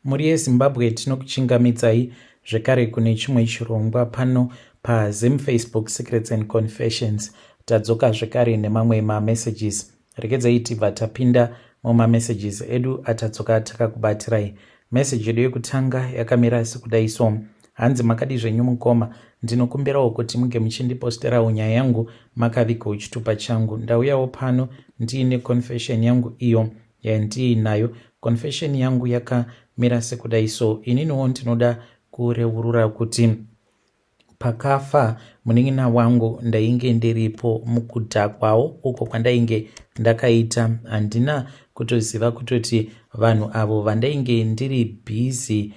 Mhuri yeZimbabwe tinokuchingamidzai zvekare kune chimwe chirongwa pano paZim Facebook Secrets and Confessions. Tadzoka zvekare nemamwe mamessages. Regedzai tibva tapinda mumamessages edu atadzoka takakubatirai. Message yedu yekutanga yakamira sekudai so. Hanzi makadi zvenyu mukoma, ndinokumbirawo kuti muge muchindiposterawo nyaya yangu makavigawo chitupa changu. Ndauyawo pano ndiine confession yangu iyo yandiinayo. Confession yangu yakamira sekudai so. Ininiwo ndinoda kureurura kuti pakafa munin'ina wangu ndainge ndiripo mukudhakwawo uko kwandainge ndakaita. Handina kutoziva kutoti vanhu avo vandainge ndiri busy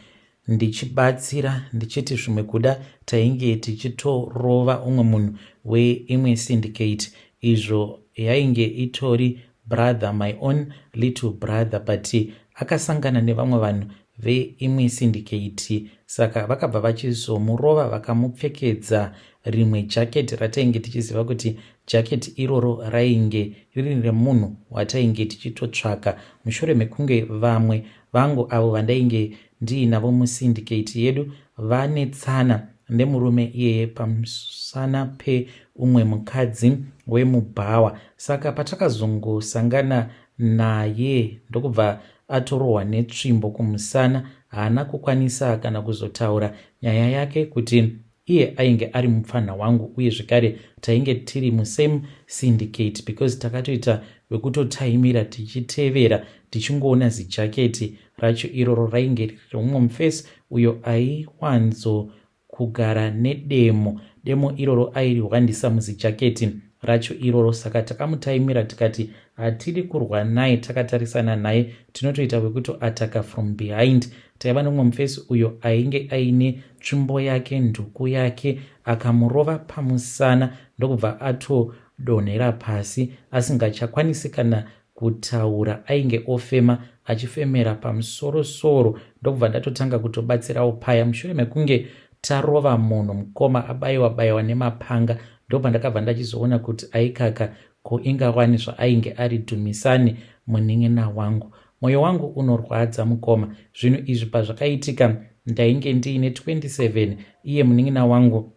ndichibatsira ndichiti zvimwe kuda tainge tichitorova umwe munhu weimwe syndicate izvo yainge itori brother my own little brother but akasangana nevamwe vanhu veimwe syndicate saka vakabva vachizomurova vakamupfekedza rimwe jacket ratainge tichiziva kuti jacket iroro rainge riri remunhu watainge tichitotsvaka mushure mekunge vamwe vangu avo vandainge ndiinavo musyndicate yedu vanetsana nemurume iyeye pamusana peumwe mukadzi wemubhawa. Saka patakazongosangana naye ndokubva atorohwa netsvimbo kumusana, haana kukwanisa kana kuzotaura nyaya yake kuti iye ainge ari mupfanha wangu uye zvekare tainge tiri musame syndicate because takatoita wekutotaimira tichitevera tichingoona zijaketi racho iroro rainge riri reumwe mufesi uyo aiwanzo kugara nedemo demo iroro airihwandisa muzijaketi racho iroro saka takamutaimira tikati hatidi kurwa naye takatarisana naye tinotoita wekutoataka from behind taiva nomumwe mufesi uyo ainge aine tsvimbo yake nduku yake akamurova pamusana ndokubva atodonhera pasi asingachakwanisi kana kutaura ainge ofema achifemera pamusoro soro ndokubva ndatotanga kutobatsirawo paya mushure mekunge tarova munhu mukoma abaiwa baiwa nemapanga ndopandakabva ndachizoona kuti aikaka ko ingawani zvaainge ari Dumisani munin'ina wangu. Moyo wangu unorwadza mukoma. Zvinhu izvi pazvakaitika ndainge ndiine 27 iye munin'ina wangu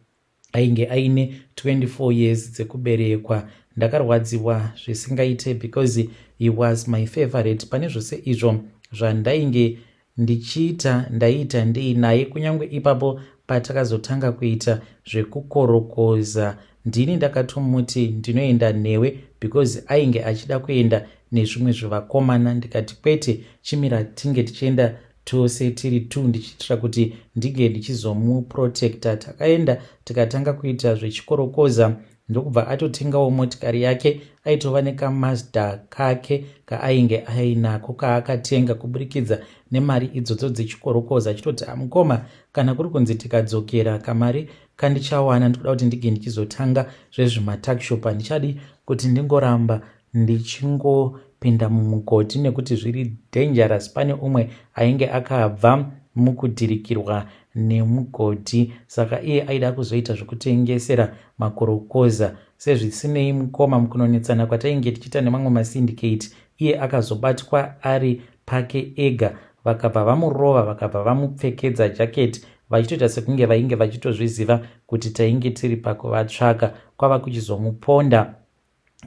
ainge aine 24 years dzekuberekwa. Ndakarwadziwa zvisingaite because he was my favorite pane zvose izvo zvandainge ndichiita ndaiita ndiinaye kunyange ipapo patakazotanga kuita zvekukorokoza ndini ndakatomuti ndinoenda newe because ainge achida kuenda nezvimwe zvivakomana ndikati kwete chimira tinge tichienda tose tiri two ndichiitira kuti ndinge ndichizomuprotecta takaenda tikatanga kuita zvechikorokoza ndokubva atotengawo motikari yake aitova nekaMazda kake kaainge ainako kaakatenga kuburikidza nemari idzodzo dzechikorokoza achitoti amukoma kana kuri kunzi tikadzokera kamari kandichawana ndikuda kuti ndinge ndichizotanga zvezvematakshop handichadi kuti ndingoramba ndichingopinda mumugodhi nekuti zviri dangerous pane umwe ainge akabva mukudhirikirwa nemugodhi saka iye aida kuzoita zvekutengesera makorokoza sezvisinei mukoma mukunonetsana kwatainge tichiita nemamwe masyndicate iye akazobatwa ari pake ega vakabva vamurova vakabva vamupfekedza jacket vachitoita sekunge vainge vachitozviziva kuti tainge tiri pakuvatsvaka kwava kuchizomuponda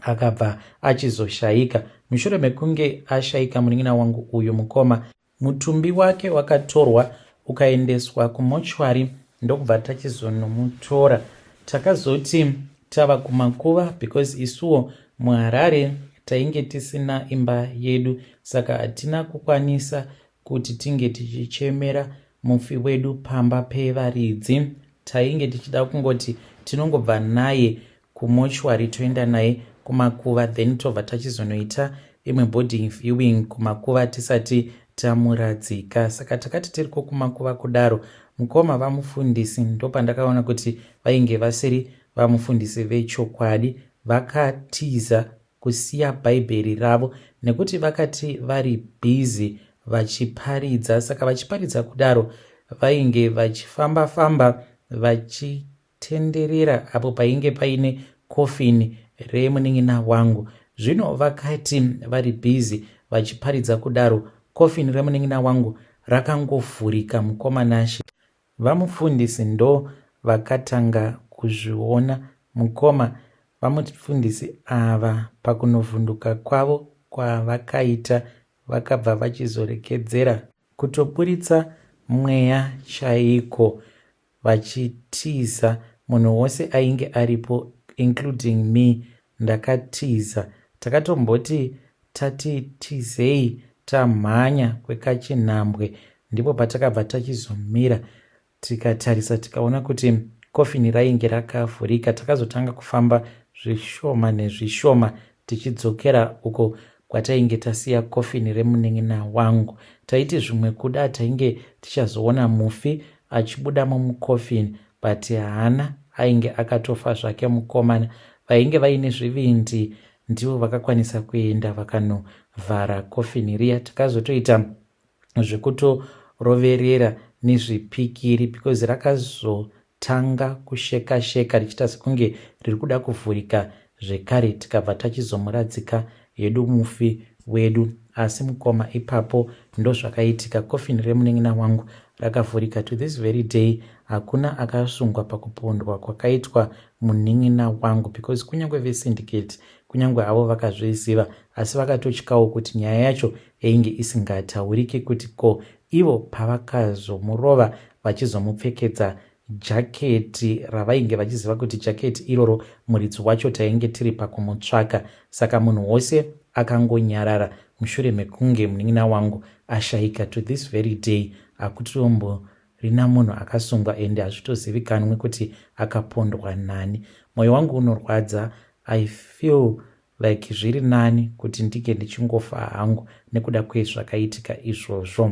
akabva achizoshaika mushure mekunge ashaika munin'ina wangu uyu mukoma Mutumbi wake wakatorwa ukaendeswa kumochwari ndokubva tachizonomutora. Takazoti tava kumakuva because isuwo muHarare tainge tisina imba yedu saka hatina kukwanisa kuti tinge tichichemera mufi wedu pamba pevaridzi. Tainge tichida kungoti tinongobva naye kumochwari toenda naye kumakuva then tobva tachizonoita imwe body viewing kumakuva tisati tamuradzika. Saka takati tiriko kumakuva kudaro mukoma vamufundisi ndopandakaona kuti vainge vasiri vamufundisi vechokwadi vakatiza kusiya bhaibheri ravo nekuti vakati vari busy vachiparidza saka vachiparidza kudaro vainge vachifamba famba vachi Tenderera apo painge paine coffin remunin'ina wangu. Zvino vakati vari busy vachiparidza kudaro, coffin remunin'ina wangu Rakangovhurika mukoma Nashe. Vamufundisi ndo vakatanga kuzviona mukoma vamufundisi ava pakunovhunduka kwavo kwavakaita vakabva vachizoregedzera kutoburitsa mweya chaiko vachitiza munhu wose ainge aripo including me ndakatiza takatomboti tati tizei tamhanya kwekachinhambwe ndipo patakabva tachizomira tikatarisa tikaona kuti kofini rainge rakavhurika takazotanga kufamba zvishoma nezvishoma tichidzokera uko kwatainge tasiya kofini remunin'ina wangu taiti zvimwe kuda tainge tichazoona mufi achibudamo mukofini but haana ainge akatofa zvake mukomana vainge vaine zvivindi ndivo vakakwanisa kuenda vakanovhara kofini riya takazotoita zvekutoroverera nezvipikiri because rakazotanga kusheka sheka richiita sekunge riri kuda kuvhurika zvekare tikabva tachizomuradzika hedu mufi wedu asi mukoma ipapo ndozvakaitika kofini remunin'ina wangu rakavhurika to this very day hakuna akasungwa pakupondwa kwakaitwa munin'ina wangu because kunyange vesyndicate kunyange havo vakazviziva asi vakatotyawo kuti nyaya yacho yainge isingatauriki kuti ko ivo pavakazomurova vachizomupfekedza jaketi ravainge vachiziva kuti jaketi iroro muridzi wacho tainge tiri pakumutsvaka saka munhu wose akangonyarara mushure mekunge munin'ina wangu ashayika to this very day hakutomborina munhu akasungwa ende hazvitozivikanwi kuti akapondwa nani mwoyo wangu unorwadza i feel like zviri nani kuti ndinge ndichingofa hangu nekuda kwezvakaitika izvozvo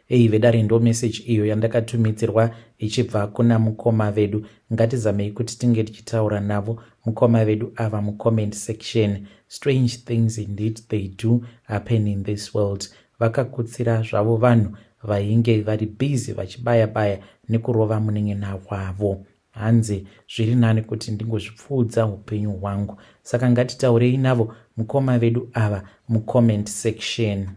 ei vedare ndo meseji iyo yandakatumidzirwa ichibva kuna mukoma vedu ngatizamei kuti tinge tichitaura navo mukoma vedu ava mucomment section strange things indeed they do happen in this world vakakutsira zvavo vanhu vainge vari busy vachibaya baya nekurova munin'ina wavo hanzi zviri nani kuti ndingozvipfuudza upenyu hwangu saka ngatitaurei navo mukoma vedu ava mucomment section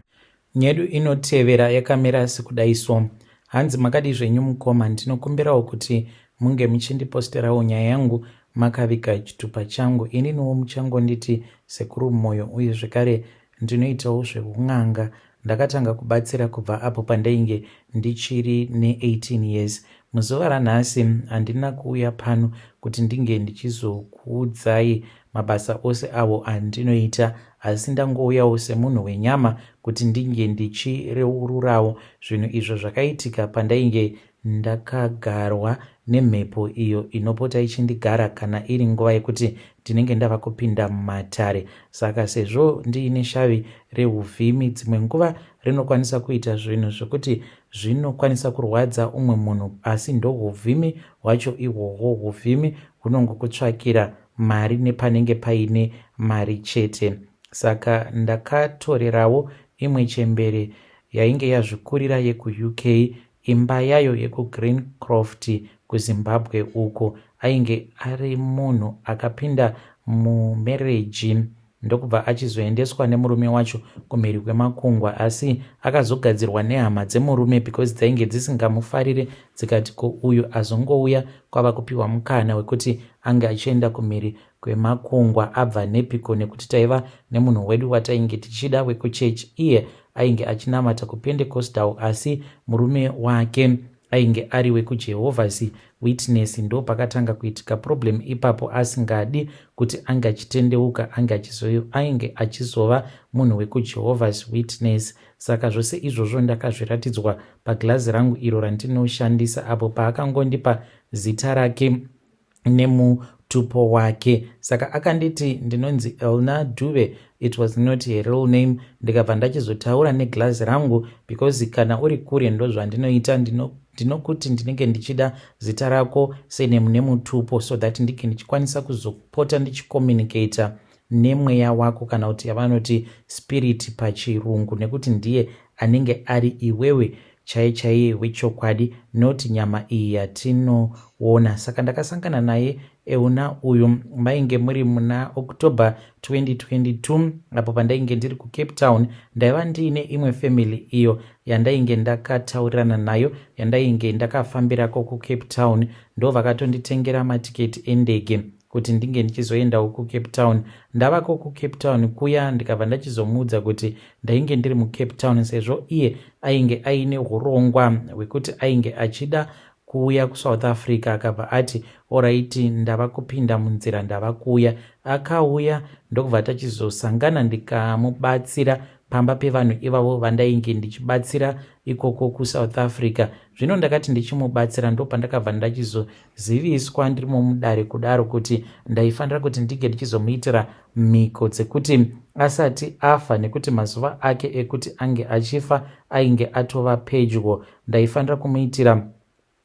nyedu inotevera yakamira sekudai so hanzi makadi zvenyu mukoma ndinokumbirawo kuti munge muchindiposterawo nyaya yangu makaviga chitupa changu ininiwo muchangonditi sekuru mwoyo uye zvekare ndinoitawo zveun'anga ndakatanga kubatsira kubva apo pandainge ndichiri ne18 years muzuva ranhasi handina kuuya pano kuti ndinge ndichizokuudzai mabasa ose avo andinoita asi ndangouyawo semunhu wenyama kuti ndinge ndichireururawo zvinhu izvo zvakaitika pandainge ndakagarwa nemhepo iyo inopota ichindigara kana iri nguva yekuti ndinenge ndava kupinda mumatare saka sezvo ndiine shavi reuvhimi dzimwe nguva rinokwanisa kuita zvinhu zvekuti zvinokwanisa kurwadza umwe munhu asi ndouvhimi hwacho ihwohwo uvhimi hunongokutsvakira mari nepanenge paine mari chete saka ndakatorerawo imwe chembere yainge yazvikurira yekuUK imba yayo yekuGreencroft kuZimbabwe uko ainge ari munhu akapinda mumereji ndokubva achizoendeswa nemurume wacho kumhiri kwemakungwa asi akazogadzirwa nehama dzemurume because dzainge dzisingamufarire dzikati ko uyu azongouya kwava kupiwa mukana wekuti ange achienda kumhiri kwemakungwa abva nepiko nekuti taiva nemunhu wedu watainge tichida wekuchechi iye ainge achinamata kupentecostal asi murume wake ainge ari wekuJehovah's Witness ndo pakatanga kuitika problem ipapo asingadi kuti ange achitendeuka ainge achizova munhu wekuJehovah's Witness saka zvose izvozvo ndakazviratidzwa pagirazi rangu iro randinoshandisa apo paakangondipa zita rake nemutupo wake saka akanditi ndinonzi Elna Dube it was not her real name ndikabva ndachizotaura neglazi rangu because kana uri kure ndozvandinoita ndinokuti ndinenge ndichida zita rako surname nemutupo so that ndinge ndichikwanisa kuzopota ndichicommunicata nemweya wako kana kuti yavanoti spirit pachirungu nekuti ndiye anenge ari iwewe chai chaiye wechokwadi noti nyama iyi yatinoona saka ndakasangana naye Euna uyu mainge muri muna October 2022 apo pandainge ndiri kuCape Town. Ndaiva ndiine imwe family iyo yandainge ndakataurirana nayo yandainge ndakafambirako kuCape Town. Ndo vakatonditengera matiketi endege kuti ndinge ndichizoendawo kuCape Town. Ndavako kuCape Town kuya, ndikabva ndachizomuudza kuti ndainge ndiri muCape Town, sezvo iye ainge aine urongwa hwekuti ainge achida kuuya kuSouth Africa. Akabva ati, "Alright, ndava kupinda munzira, ndava kuuya." Akauya, ndokubva tachizosangana, ndikamubatsira pamba pevanhu ivavo vandainge ndichibatsira ikoko kuSouth Africa. Zvino ndakati ndichimubatsira, ndo pandakabva ndachizoziviswa ndirimo mudare kudaro kuti ndaifanira kuti ndinge ndichizomuitira mhiko dzekuti asati afa, nekuti mazuva ake ekuti ange achifa ainge atova pedyo. Ndaifanira kumuitira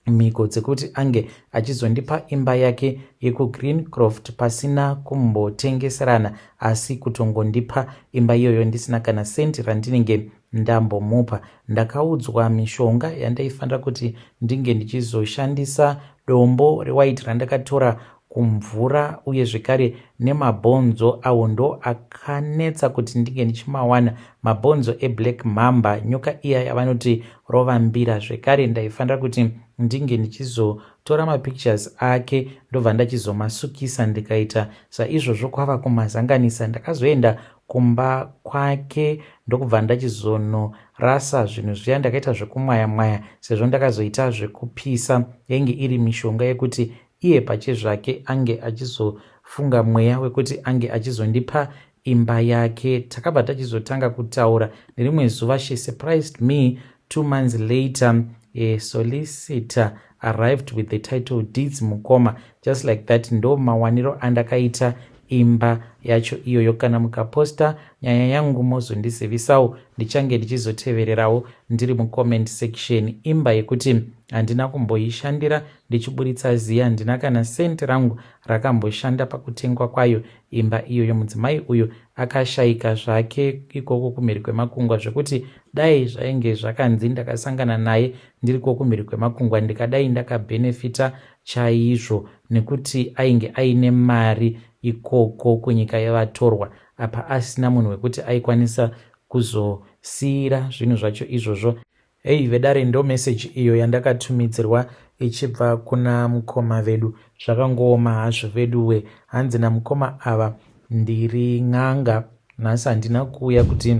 mhiko dzekuti ange achizondipa imba yake yekuGreencroft pasina kumbotengeserana, asi kutongondipa imba iyoyo ndisina kana sendi randinenge ndambomupa. Ndakaudzwa mishonga yandaifanira kuti ndinge ndichizoshandisa, dombo rewhite randakatora kumvura, uye zvekare nemabhonzo awo. Ndo akanetsa kuti ndinge ndichimawana, mabhonzo eblack mamba, nyoka iya yavanoti rovambira. Zvekare ndaifanira kuti ndinge ndichizotora mapictures ake, ndobva ndachizomasukisa, ndikaita saizvozvo kwava kumazanganisa. Ndakazoenda kumba kwake, ndokubva ndachizonorasa zvinhu zviya. Ndakaita zvekumwaya mwaya, sezvo ndakazoita zvekupisa. Yainge iri mishonga yekuti iye pachezvake ange achizofunga mweya wekuti ange achizondipa imba yake. Takabva tachizotanga kutaura nerimwe zuva. She surprised me 2 months later. A solicitor arrived with the title deeds, mukoma. Just like that, ndo mawaniro andakaita imba yacho iyoyo. Kana mukaposta nyaya yangu, mozondizivisawo, ndichange ndichizotevererawo ndiri mucomment section. Imba yekuti handina kumboishandira ndichiburitsa ziya, handina kana senti rangu rakamboshanda pakutengwa kwayo imba iyoyo. Mudzimai uyu akashayika zvake ikoko kumhiri kwemakungwa, zvekuti dai zvainge zvakanzi ndakasangana naye ndiriko kumhiri kwemakungwa, ndikadai ndakabhenefita chaizvo, nekuti ainge aine mari ikoko kunyika yevatorwa, apa asina munhu wekuti aikwanisa kuzosiyira zvinhu zvacho izvozvo. Hei vedare, ndo meseji iyo yandakatumidzirwa ichibva kuna mukoma vedu. Zvakangooma hazvo veduwe. Hanzi namukoma ava, "Ndiri n'anga. Nhasi handina kuuya kuti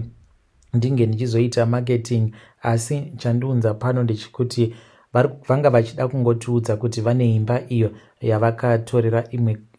ndinge ndichizoita marketing, asi chandiunza pano ndechikuti vanga vachida kungotiudza kuti vane imba iyo yavakatorera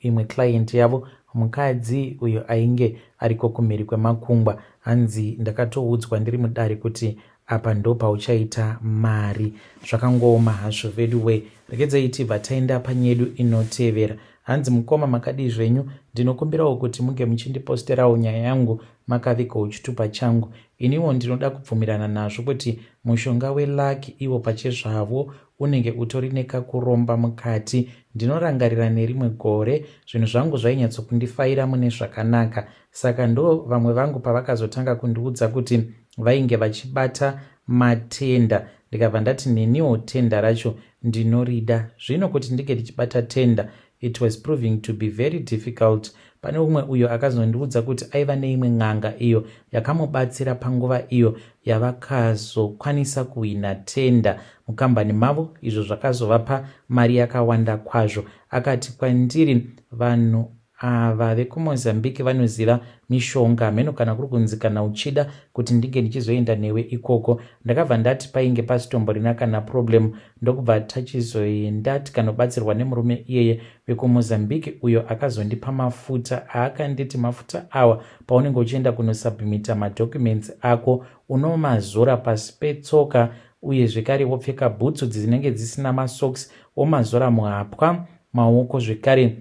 imwe client yavo, mukadzi uyo ainge ariko kumhiri kwemakungwa." Hanzi, "Ndakatoudzwa ndiri mudare kuti apa ndo pauchaita mari." Zvakangooma hazvo veduwe. Regedzai tibva taenda panyedu inotevera. Hanzi, "Mukoma, makadii zvenyu? Ndinokumbirawo kuti munge muchindiposterawo nyaya yangu makavigawo chitupa changu. Iniwo ndinoda kubvumirana nazvo kuti mushonga weluck iwo pachezvavo unenge utori nekakuromba mukati. Ndinorangarira nerimwe gore zvinhu zvangu zvainyatsokundifayira mune zvakanaka, saka ndo vamwe vangu pavakazotanga kundiudza kuti vainge vachibata matender, ndikabva ndati neniwo tender racho ndinorida. Zvino kuti ndinge ndichibata tender, it was proving to be very difficult. Pane umwe uyo akazondiudza kuti aiva neimwe n'anga iyo yakamubatsira panguva iyo yavakazokwanisa kuhwina tender mukambani mavo, izvo zvakazovapa mari yakawanda kwazvo. Akati kwandiri vanhu ava vekuMozambique vanoziva mishonga, mheno kana kuri kunzi kana uchida kuti ndinge ndichizoenda newe ikoko." Ndakabva ndati painge pasitomborina kana problem, ndokubva tachizoenda tikanobatsirwa nemurume iyeye wekuMozambique, uyo akazondipa mafuta aakanditi mafuta awa, paunenge uchienda kunosubmita madocuments ako, unomazora pasi petsoka, uye zvekare wopfeka bhutsu dzinenge dzisina masocks, womazora muhapwa, maoko, zvekare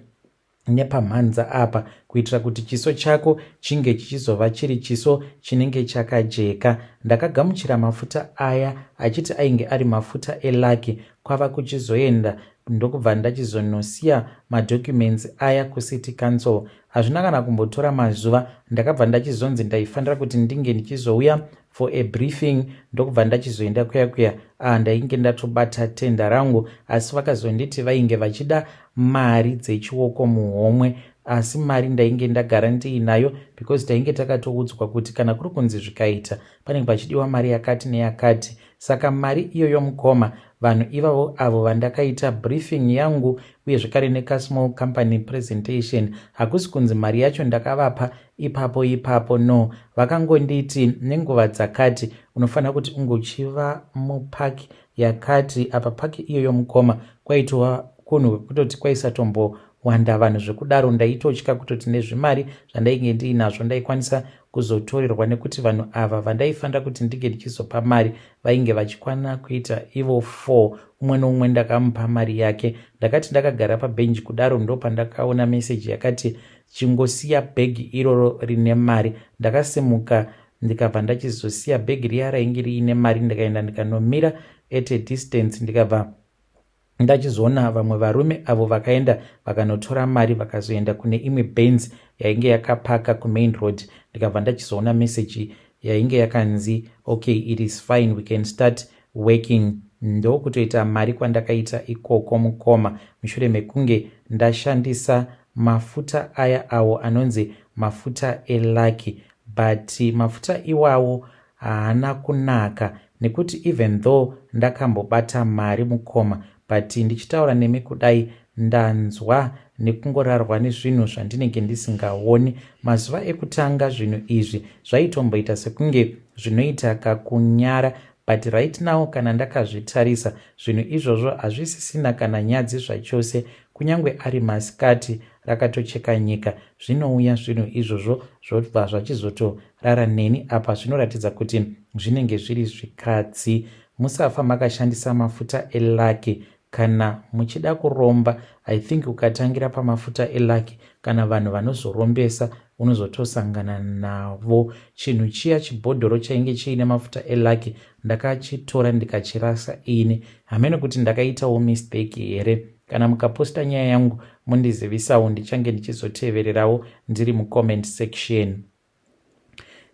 nepamhanza apa, kuitira kuti chiso chako chinge chichizova chiri chiso chinenge chakajeka. Ndakagamuchira mafuta aya achiti ainge ari mafuta eluck, kwava kuchizoenda. Ndokubva ndachizonosiya madocuments aya kucity council. Hazvina kana kumbotora mazuva, ndakabva ndachizonzi ndaifanira kuti ndinge ndichizouya for a briefing. Ndokubva ndachizoenda kuya kuya. Ah, ndainge ndatobata tender rangu, asi vakazonditi vainge vachida mari dzechioko muhomwe, asi mari ndainge ndagara ndiinayo because tainge takatoudzwa kuti kana kuri kunzi zvikaita, panenge pachidiwa mari yakati neyakati. Saka mari iyoyo, mukoma, vanhu ivavo avo vandakaita briefing yangu uye zvekare nekasmall company presentation, hakusi kunzi mari yacho ndakavapa ipapo ipapo, no. Vakangonditi nenguva dzakati unofanira kuti ungochiva mupark yakati. Apa park iyoyo, mukoma, kwaitova kunhu kwekutoti kwaisatombowanda vanhu zvekudaro. Ndaitotya kutoti nezvimari zvandainge ndiinazvo ndaikwanisa kuzotorerwa, nekuti vanhu ava vandaifanira kuti ndinge ndichizopa mari vainge vachikwana kuita ivo 4. Umwe noumwe ndakamupa mari yake. Ndakati ndakagara pabhenji kudaro, ndo pandakaona meseji yakati, "Chingosiya bhegi iroro rine mari." Ndakasimuka, ndikabva ndachizosiya bhegi riya rainge riine mari, ndikaenda ndikanomira at a distance. Ndikabva ndachizoona vamwe varume avo vakaenda vakanotora mari, vakazoenda kune imwe Benz yainge yakapaka kumain road. Ndikabva ndachizoona meseji yainge yakanzi, "Okay, it is fine, we can start working." Ndokutoita mari kwandakaita ikoko, mukoma, mushure mekunge ndashandisa mafuta aya awo anonzi mafuta elucky. But mafuta iwawo haana kunaka, nekuti even though ndakambobata mari, mukoma, but ndichitaura nemi kudai, ndanzwa nekungorarwa nezvinhu zvandinenge ndisingaoni. Mazuva ekutanga zvinhu izvi zvaitomboita sekunge zvinoita kakunyara, but right now kana ndakazvitarisa, zvinhu izvozvo hazvisisina kana nyadzi zvachose. Kunyange ari masikati rakatocheka nyika, zvinouya zvinhu izvozvo, zvobva zvachizotorara neni. Apa zvinoratidza kuti zvinenge zviri zvikadzi. Musafa makashandisa mafuta elucky kana muchida kuromba. I think ukatangira pamafuta elucky, kana vanhu vanozorombesa unozotosangana navo. Chinhu chiya, chibhodhoro chainge chiine mafuta elucky, ndakachitora ndikachirasa ini. Hamene kuti ndakaitawo mistake here. Kana mukaposta nyaya yangu, mundizivisawo, ndichange ndichizotevererawo ndiri mucomment section.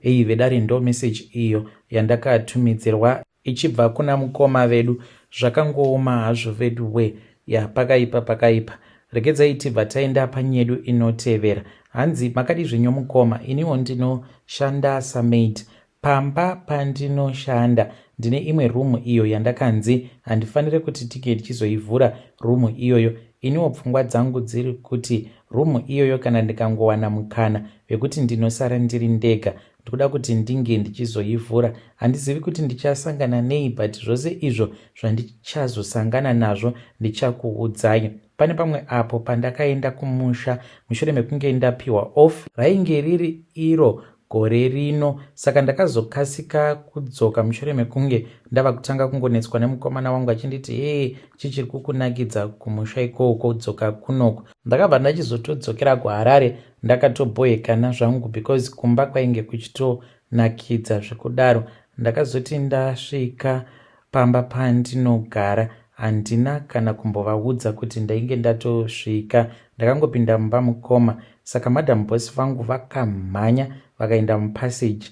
Ei vedare, ndo message iyo yandakatumidzirwa ichibva kuna mukoma vedu. Zvakangooma hazvo vedu we. Ya, pakaipa, pakaipa. Regedzai tibva taenda panyedu inotevera. Hanzi, "Makadi zvenyu mukoma? Iniwo ndinoshanda samaid. Pamba pandinoshanda ndine imwe rumu iyo yandakanzi handifaniri kuti tinge ndichizoivhura rumu iyoyo. Iniwo pfungwa dzangu dziri kuti rumu iyoyo, kana ndikangowana mukana wekuti ndinosara ndiri ndega, ndikuda kuti ndinge ndichizoivhura. Handizivi kuti ndichasangana nei, but zvose izvo zvandichazosangana nazvo ndichakuudzai. Pane pamwe apo pandakaenda kumusha mushure mekunge ndapiwa off, rainge riri iro gore rino. Saka ndakazokasika kudzoka mushure mekunge ndava kutanga kungonetswa nemukomana wangu achinditi, 'Hee, chichiri kukunakidza kumusha ikoko? Dzoka kunoko.' Ndakabva ndachizotodzokera kuHarare ndakatobhohekana zvangu, because kumba kwainge kuchitonakidza zvekudaro. Ndakazoti ndasvika pamba pandinogara, handina kana kumbovaudza kuti ndainge ndatosvika. Ndakangopinda mumba, mukoma. Saka madam boss vangu vakamhanya vakaenda mupassage.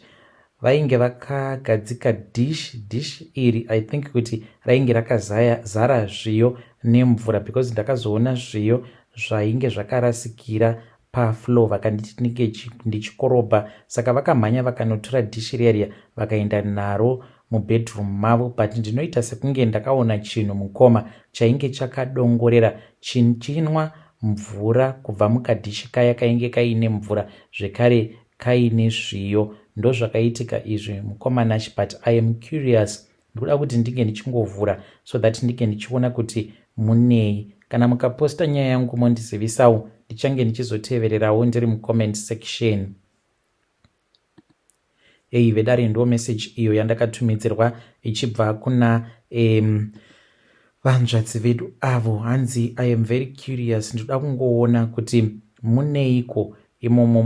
Vainge vakagadzika dish. Dish iri, I think kuti rainge rakazara zviyo nemvura, because ndakazoona zviyo zvainge zvakarasikira pafloor. Vakanditi ndinge ndichikorobha, saka vakamhanya vakanotora dhishi riya riya, vakaenda naro mubedroom mavo. But ndinoita sekunge ndakaona chinhu, mukoma, chainge chakadongorera chichinwa mvura kubva mukadhishi kaya kainge kaine mvura, zvekare kaine zviyo. Ndozvakaitika izvi, mukoma Nash, but I am curious. Ndikuda kuti ndinge ndichingovhura so that ndinge ndichiona kuti munei. Kana mukaposta nyaya yangu, mondizivisawo, ndichange ndichizotevererawo ndiri mucomment section." Ei vedare, ndo message iyo yandakatumidzirwa ichibva kuna vanzvadzi vedu avo. Hanzi, "I am very curious, ndoda kungoona kuti muneiko imomo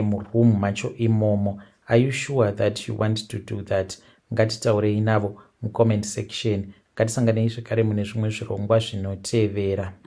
muroom macho imomo. Are you sure that you want to do that?" Ngatitaurei navo mucomment section. Ngatisanganei zvekare mune zvimwe zvirongwa zvinotevera.